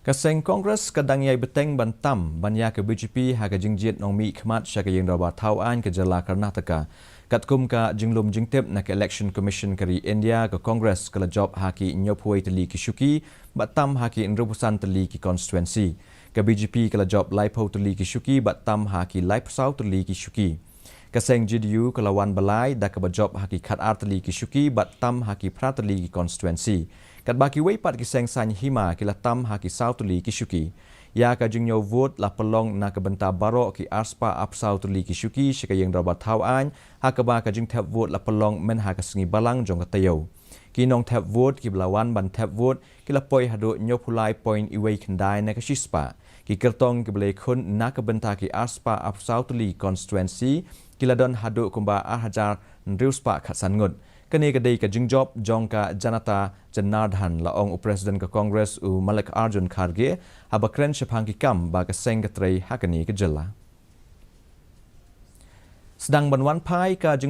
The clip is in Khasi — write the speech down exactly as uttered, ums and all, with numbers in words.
Ka seng Congress ka dang ïai bteng ban tam ban ïa ka B J P ha ka jingjied nongmihkhmat sha ka ïing dorbar thaw aiñ ka jylla Karnataka. Katkum ka jinglum jingtip na ka Election Commission ka ri India, ka Congress ka la jop ha ki hynñiewphew tylli ki shuki bad tam ha ki hynriewphew san tylli ki constituency. Ka B J P ka la jop laiphew tylli ki shuki bad tam ha ki laiphew saw tylli ki shuki. Ka seng J D U ka la wan ba lai da kaba jop ha ki khatar tylli ki shuki bad tam ha ki phra tylli ki constituency. Katba kiwei pat ki seng saiñ hima ki la tam ha ki saw tylli ki shuki. Ïa ka jingñiew vote la pynlong na ka bynta baroh ki arspah arphew saw tylli ki shuki sha ka ïing dorbar thaw aiñ, ha kaba ka jingthep vote la pynlong mynha ka sngi balang jong ka taïew. Ki nongthep vote kiba la wan ban thep vote ki la poi haduh hynñiewphew lai point wei khyndai na ka shispah. Ki kyrtong kiba la ïakhun na ka bynta ki arspah arphew saw tylli constituency ki la don haduh kumba ar hajar hynriew spah khatsan ngut. Kane ka dei ka jingjop jong ka Janata Janardan, la ong u President ka Congress u Mallikarjun Kharge haba kren shaphang ki kam ba ka seng ka trei ha kane ka jylla. Sdang ban wan phai ka jing